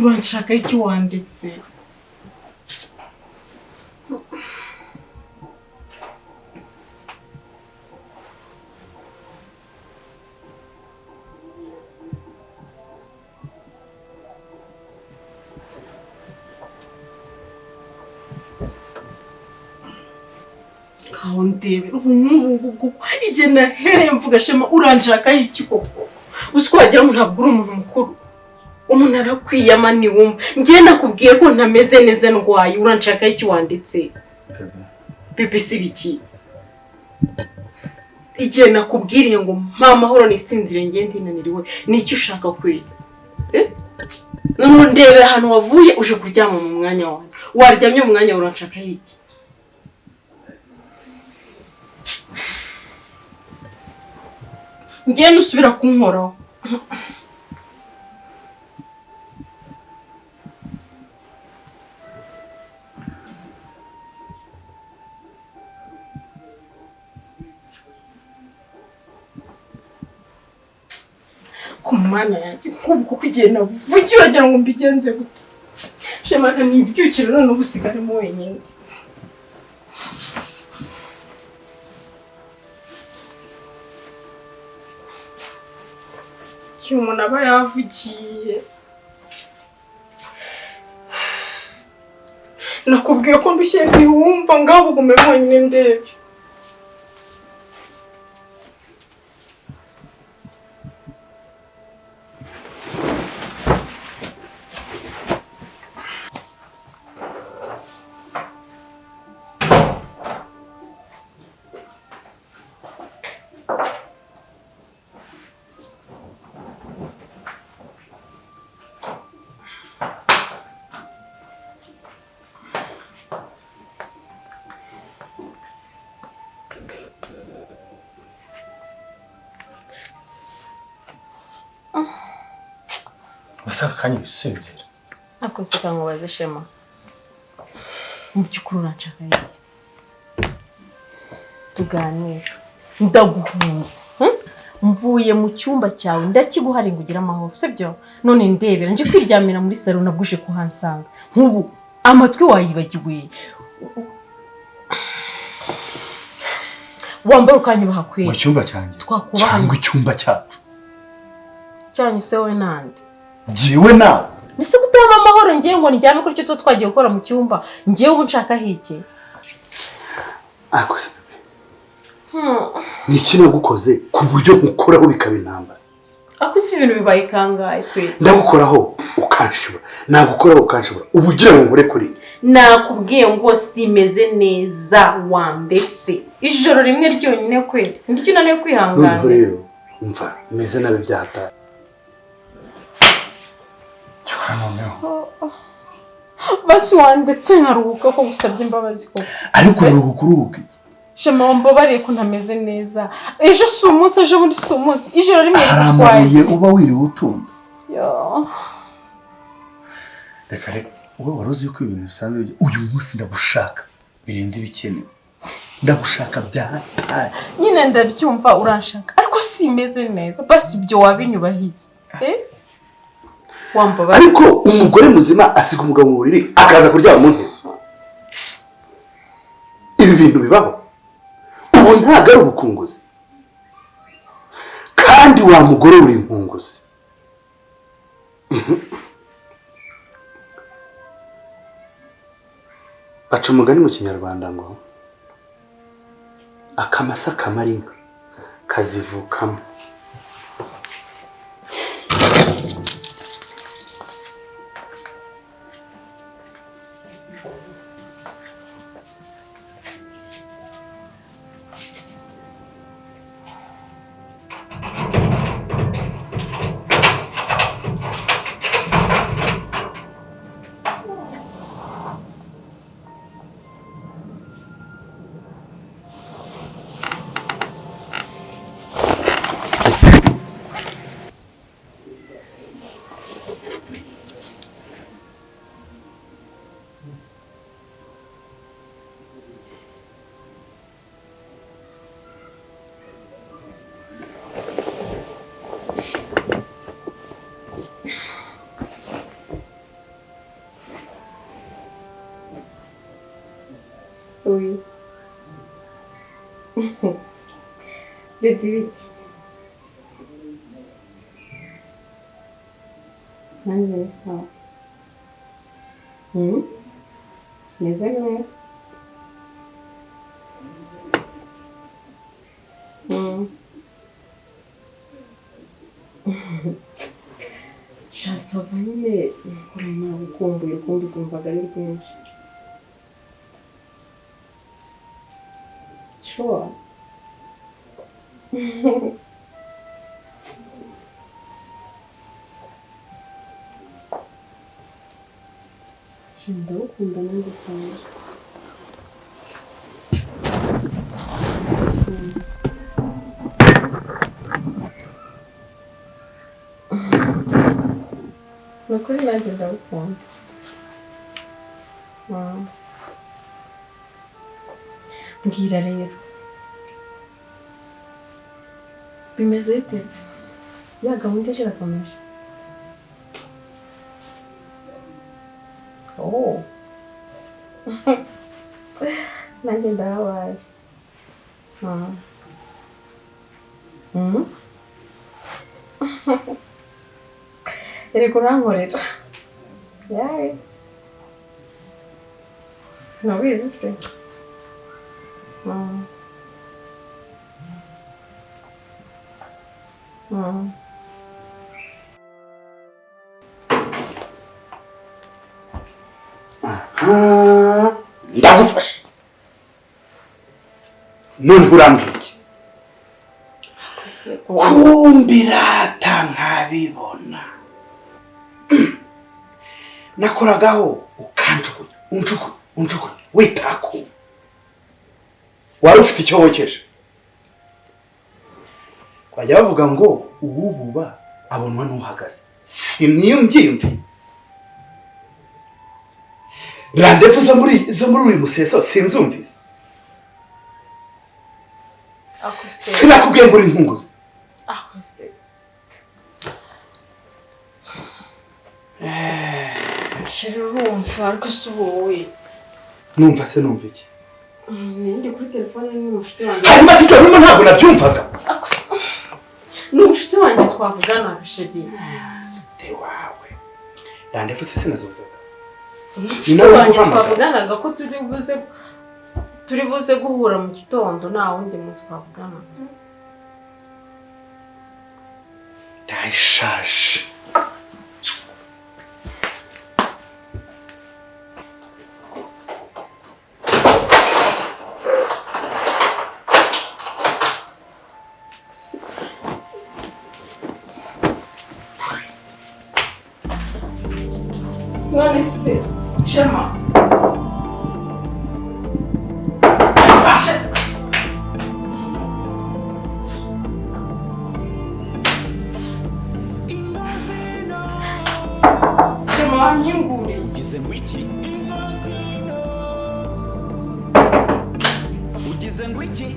Uranshaka iki wanditse? Ndebe ubu igihe nahereye mvuga Shema uranshaka iki koko? Uzi ko wagira ngo ntabwo uri umuntu mukuru, umuntu arakwiyama ntiwumva. Njye nakubwiye ko ntameze neza ndwaye, uranshaka iki wanditse? Bebe si biki? Igihe nakubwiriye ngo mpa amahoro nisinzire njye ndinaniriwe, nicyo ushaka kweli? None ndebera ahantu wavuye uje kuryama mu mwanya wawe, waryamye mu mwanya uranshaka iki? Njye nusubira kunkoraho. Ku mana yanjye, nk'ubu kuko igihe navugiye wagira ngo mbigenze gute? Shema ntibyukire none ubu usigaremo wenyine. Umuntu aba yavugiye. Nakubwiye ko ndushye ntiwumva, ngaho ugume wenyine ndebe. Asa kanya usinzira. Akoseka ngo baze Shema. Mu by'ukuri uranshaka iki? Tuganire. Ndaguhunze. Mvuye mu cyumba cyawe ndakiguhari ngo ugire amahoro, sibyo? None ndebera nje kwiryamira muri salo nabwuje kuhansanga. Nkubu amatwi wayibagiwe. Wambara ukanyubaha kweli. Mu cyumba cyanjye. Twakubaha. Cyangwa icyumba cyacu. Cyanyu se wowe nande? Jiwe nawe. Nise gutama amahoro ngiye ngo nijyame kuri cyo twagiye gukora mu cyumba. Ngiye ubu nshaka hiki. Akose bebe. Ni iki nagukoze ku buryo nkukoraho bikaba intambara? Akose ibintu bibaye kangahe kwe? Ndagukoraho ukanshibura. Nagukoraho ukanshibura. Ubu ugira ngo nkore kuri. Nakubwiye ngo simeze neza wandetse. Ijoro rimwe ryonyine kwe. Ndicyo unaniwe kwihangana. Noneho rero umva meze nabi byahataye. Basi wandetse nkaruhuka ko gusabye imbabazi koko. Ariko uruhuka uruhuka iki? Shema wambabariye ko ntameze neza. Ejo si umunsi, ejo bundi si umunsi. Ijoro rimwe ritwaye. Uba wiriwe utunda. Yo. Reka reka wowe wari uzi yuko ibintu bisanzwe uyu munsi ndagushaka birenze ibikenewe. Ndagushaka byahataye. Nyine ndabyumva uranshaka ariko simeze neza. Basi ibyo wabinyubahiye. Ariko umugore muzima asiga umugabo mu buriri akaza kuryama mu ntebe. Ibi bintu bibaho. Ubu ntabwo ari ubukunguzi. Kandi wa mugore uri inkunguzi. Baca umugani mu Kinyarwanda ngo akamasa kamara inka kazivukamo. Oui. Baby bite? Nanjye ni sawa. Meze neza. Shasava nyine nagukumbuye urukumbuzi numvaga ari rwinshi. Sure. Ndagukunda nanjye cyane. Ni ukuri nanjye ndagukunda. Mbwira rero bimeze bite se? Ya gahunda ejo irakomeje? Oh. Nanjye ndahabaye. Erega urankorera. Yaye. Ntubizi se? Ndagufasha none urambwira iki? Kumbirata nkabibona nakoragaho ukanjugunya unjugunya unjugunya witako wari ufite icyo wokeje. Bajya bavuga ngo uwububa abonwa n'uhagaze, siniyumvyiyumvi randevu zo muri uyu museso sinzumvise. Sinakubwiye ngo uri inkunguzi. Urumva ariko si wowe. Numva se numva iki? Ndi kuri telefone n'umushuti wanjye. Hanyuma se ibyo urimo ntabwo nabyumvaga. Ni umushuti wanjye twavuganaga sheri. Te wawe. Randevu se sinazumvaga. Ni nawe twavuganaga ko turi buze guhura mu gitondo, nta wundi muntu twavuganaga. Ndashaje. None se Shema. Shema wanyinguriye. Ugize ngo iki? Ugize ngo iki?